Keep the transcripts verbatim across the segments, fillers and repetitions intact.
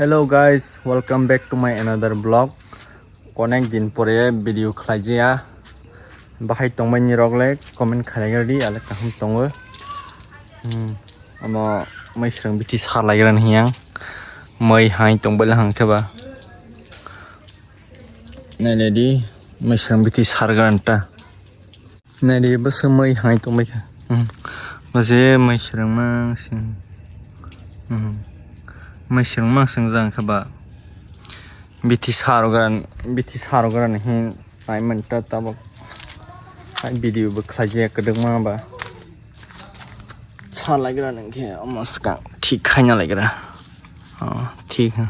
Hello guys, welcome back to my another vlog. Onek din pore video khlaijaya. Bahai tongmani rok le comment khlai rwdi, ale kaham tongo. Hmm, omo mwswrwng bithi sar lai gra hiya. Mai hai tong bele hang khe ba. Nai le di, mwswrwng bithi sar gra ta. Nai di, bwswk mai hai tong bai kha. Hmm. Bo se mwswrwng ma sing. Hmm. Mwswrwng ma sing jang kha ba. Bithi sar gra, bithi sar gra hin. Nai man ta tabuk. Hai video bo khlai je kwdwkma ba. Sa lai gra nang khe omo swkang thik khaina lai gra. Oh, thik ha.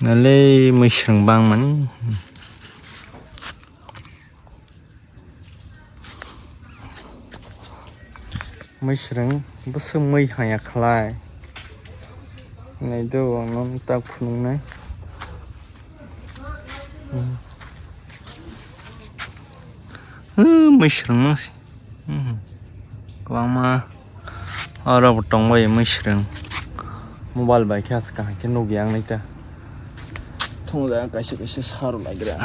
Nalei mwswrwng bang mani. Mwswrwng bwswk mui haya khlai. Naido ang no tak phunuknai. Hmm. Hmm, mwswrwng nang si. Hmm. Kwbangma oro bo tong bai mwswrwng. Mobile bai khe aswk kaham khe nukya ang nai ta. Thung ja kaisa kaisa sar lai gra.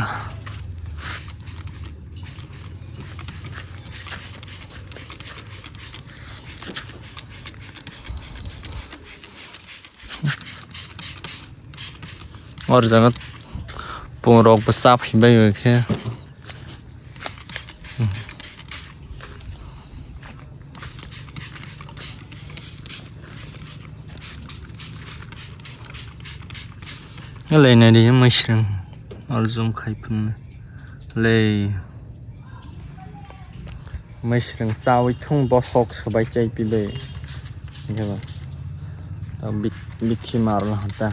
Or jaga pungrok bo chap hinbai bai khe. Elei nai di mwswrwng or zoom khai phunuknai. Lei. Mwswrwng chawi thung bosok swbai chai pibai. Hingke ba. Ta bit-, bithi mar la hata.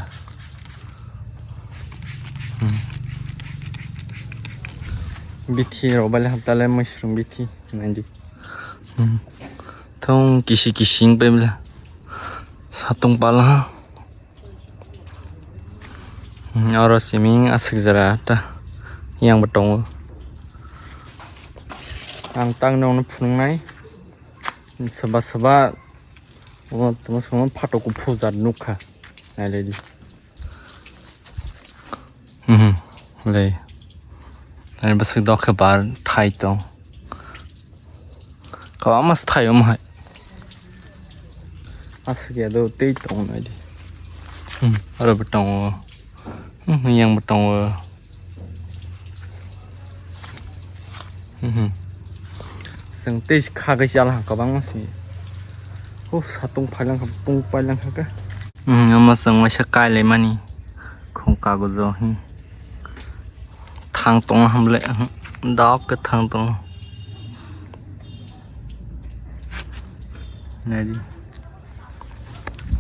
Hmm. Bithi rok bai le hata le mwswrwng bithi nai di. Hmm. Thung kisi kisi wng pai bwle. Satung pala. Hmm, oro simi aswk jora ta yang bo tongo. Ang tang nongno phunuknai. Soba soba omo tongma somo phatok kuphur jat nukha. Nailai di. Mhm. Lei. Ani bwswk dok khe bar thai tong. Kwbangma se thai omo hai. Aswk ya do tei tong nai di. Hmm, oro bo tongo. Hmm, yang bo tongo. Mhm. Chwng tei kha khe chala kwbangma se. Huh, satung phailang kha, pung pailang kha khe. Hmm, omo chwng waisa kailaimani khung kagojo, hmm. Thang tongo hamle, hmm, dok khe thang tongo. Nai di.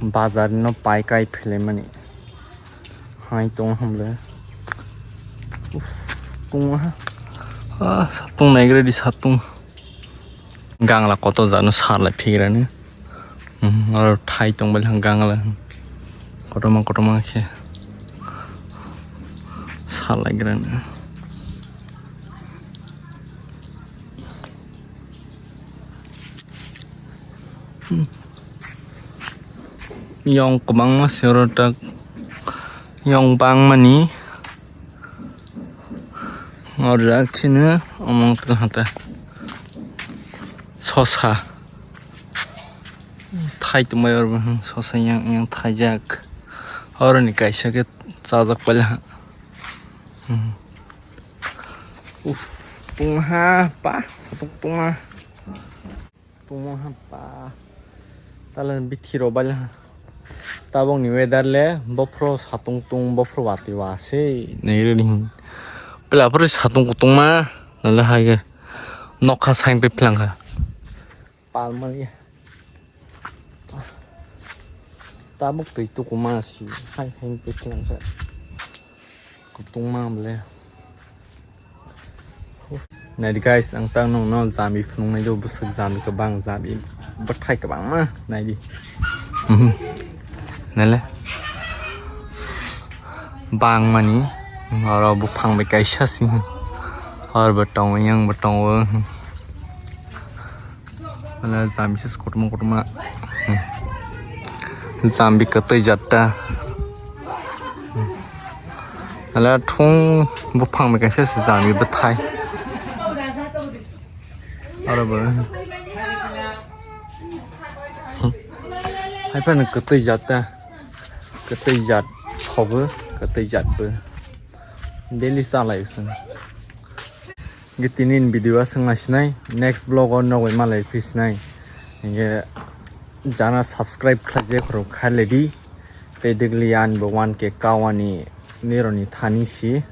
Bazar no pai kai philaimani. Hai tong hamle. Uf, tong ha. Ah, satung naigra di satung. Gangla koto jano sar lai phigra ni. Hmm, oro thai tong bai gangla. Kotorma kotorma khe. Sar lai gra ni. Hmm. Yong kwbangma se oro tak yong bangmani. Oro jak chini omong tong hata sosa thai tongbai oro sosa yang yang thaijak oroni kaisa khe chajak paila. Hmm. Uf, tungha pa, satung tungha. Tungha pa. Tala bithi rok baila. Tabok ni weather le bophro satung tung bophro watwi wa se. Nai rwdi hin. Pela phro satung kutung ma. Nala hai ge. Nokha sain pe phlang kha. Palmani. Tabuk twi tukuma si hai hai twi tlang sa. Kutung ma bole. Naidi guys, ang tang nong no jami phunung nai do bwswk jami kwbang jami bwthai kwbang ma naidi. Mhm. Nale. Bang mani oro buphang bai kaisa si. Hor bo tongo yang bo tongo. Ala jambi se kotorma kotorma. Jambi kwtwi jatta. Ala thung buphang bai kaisa se jambi bwthai. Aro bo. Hai phano kwtwi jatta. Kwtwi jat thogo, kwtwi jat bo. Daily chalai song. Hingke tini ni video aswk naisinai, next vlog o nogoi malai phisinai. Hingke jana subscribe khlaijak rok khailai di. Tei degli ani bo one K kawani nironi thani si.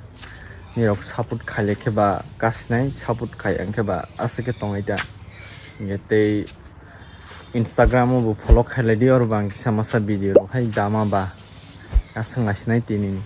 Nirok support khailai khe ba kasinai, support khai ang khe ba aswk khe tongwi ta. Hingke tei Instagram o bo follow khailai di, oro bo ang kisa masa video rok hai dama ba. Aswk naisinai tini ni.